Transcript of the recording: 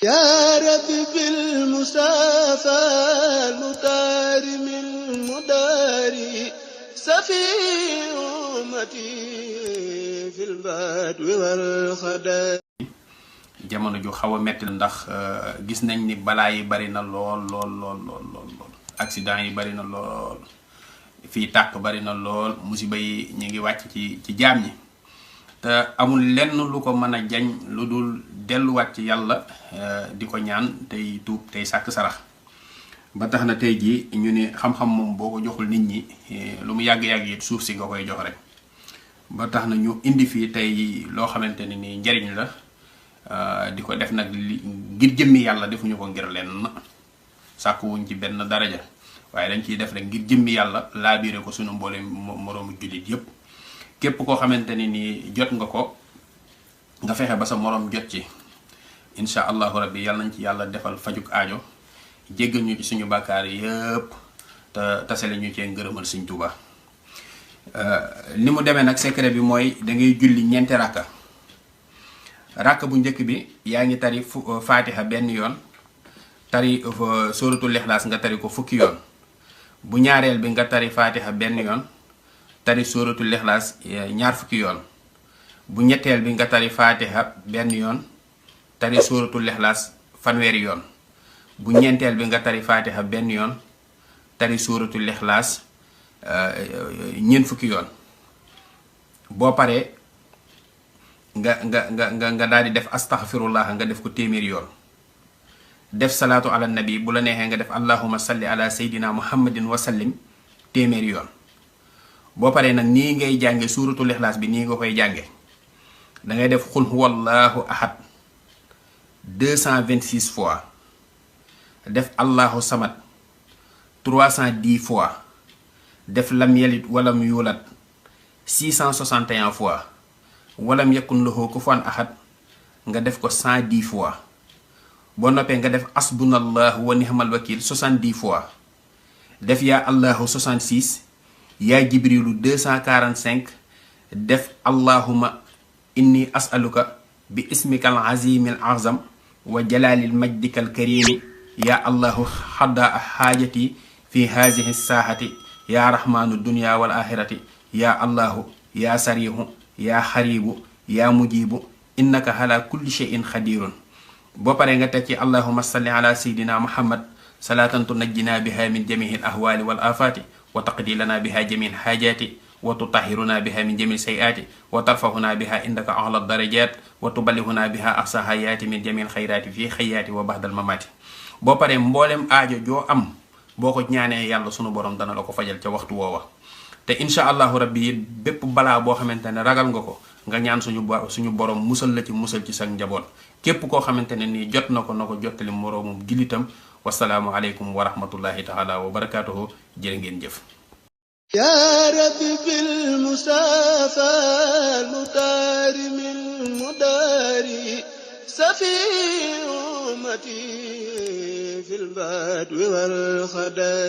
يا رب بالمصطفى المختار من مداري سفي أمتي في البدو والخدار. jamono ju xaw a metti la ndax gis nañ ni balaa yi bari na lool accident yi bari na lool fii tàkk bari na lool musiba yi ñu ngi wàcc ci jaam ñi te amul lenn lu ko mën a jañ lu dul delluwaat ci yàlla di ko ñaan tey tuub tey sàkk sarax ba tax na tey ji ñu ne xam-xam moom boo ko joxul nit ñi lu mu yàgg-yàgg it suuf si nga koy jox rek ba tax na ñu indi fii tey loo xamante ne ni njariñ la di ko def nag ngir jëmmi yàlla defuñu ko ngir lenn sàkkuwuñ ci benn daraja waaye dañ ciy def rek ngir jëmmi yàlla laabiire ko sunu mboole moroomu jullit yépp képp koo xamante ne ni jot nga ko nga fexe ba sa moroom jot ci insha allahu rabbi yàlla nañ ci yàlla defal fajuk aajo jéggal ñu ci suñu bàkkaar yépp te tasale ñu cee ngërëmal Sëñ Tuubaa ni mu demee nag secret bi mooy da ngay julli ñeenti rakka bu njëkk bi yaa ngi tari fatiha benn yoon tari suratul ixlaas nga tari ko fukki yoon bu ñaareel bi nga tari fatiha benn yoon tari suratul ixlaas ñaar fukki yoon bu ñetteel bi nga tari fatiha benn yoon tari suratul ixlaas fanweeri yoon bu ñeenteel bi nga tari fatiha benn yoon tari suratul ixlaas ñeent fukki yoon boo paree nga daal di def astaghfirullah nga def ko téeméeri yoon def salaatu ala nabi bu la neexee nga def allahumma salli ala sayyidina muhammadin wa sallim téeméeri yoon boo paree nag nii ngay jànge suuratul ixlaas bi nii nga koy jànge da ngay def xul huwallahu ahad 226 fois def allahu samad 310 fois def lam yalit walam yulat 661 fois walam yakun lahu kufuwan ahad nga def ko 110 fois boo noppee nga def asbunallahu wa ni'mal wakil 70 fois def yaa allahu 66 yaa jibrilu 245 def allahumma inni as'aluka bi ismikal azimil azam wa jalalil majdikal karimi yaa allahu xadda xaajati fi hazihi saahati yaa rahmanu dunya wal axirati yaa allahu yaa sarihu yaa xaribu yaa mujibu innaka ala kulli shay'in xadirun boo paree nga teg ci allahuma salli ala sayidina muhammad salaatan tunajjina biha min jamihi al ahwali wal afati wa taqdi lana biha jami al xaajaati wa tutahiruna biha min jami al sayiati wa tarfahuna biha indaka ahla darajat wa tuballihuna biha aqsa hayaati min jami al xayraati fi xayaati wa baxdal mamaati boo paree mboolem aajo joo am boo ko ñaanee yàlla sunu borom dana la ko fajal ca waxtu woowa te insha allahu rabbi bépp balaa boo xamante ne ragal nga ko nga ñaan suñu borom musal la ci musal ci sa njaboot képp koo xamante ne nii jot na ko jottali moroomum jullitam wasalaamu aleykum wa rahmatullahi taala wa barakatuhu jërë ngeen jëf ya rabbi bil mustafa al mutari min mudari safi ummati fil badwi wal khadar